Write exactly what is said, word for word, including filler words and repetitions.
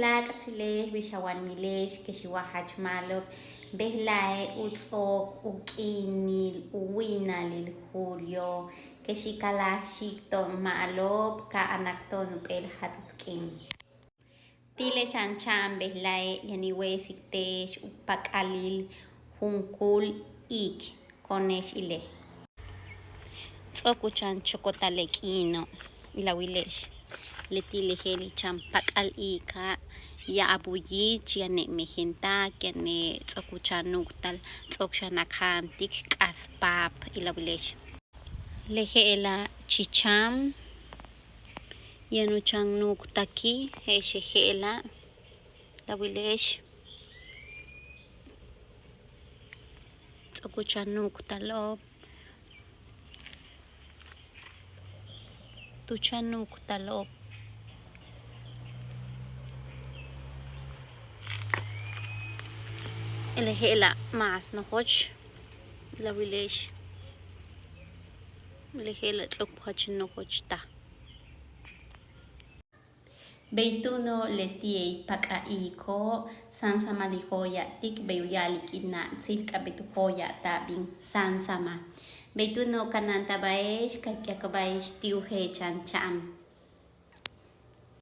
Láak'tzile'ex, bix a wanmile'ex, kex in wa'al jach ma'alob, bejla'e' u ts'o'ok u k'iinil u wi'inalil julio, kex in ka'aj xi'ik to'on ma'alob ka anak to'on jump'éel jats'uts k'iin. Ti' le chan cha'an bejla'e' yaan in we'esik te'ex u pak'alil junkúul iik. Ko'one'ex ile'. Ts'o'ok u chan chokotal le k'iino', ilawile'ex. Leti' le je'el chan pak'al iika', ya'ab u yich, yane' mejen tak, yane' ts'o'ok u chan nuuktal, ts'o'ok xan k jaantik k'aas paap, ilawile'ex. Le je'ela' chicham, yaan u chan nuuktaki', je'ex le je'ela', ilawile'ex. Ts'o'ok u chan nuuktalo'ob. Tu chan nuuktalo'ob. Le je'ela' más nojoch, ilawile'ex. Le je'ela' ts'o'ok u jach nojoch taj. Bey túuno' leti'e' pak'al iiko', sáansamalijo' ya'abtik, bey u ya'alik in na'tsil k'a'abéet u jóok'ol ya'abta'ab in sáansama. Bey túuno' kanáantaba'ex, ka yáak'aba'ex ti' u jeel chan cha'an.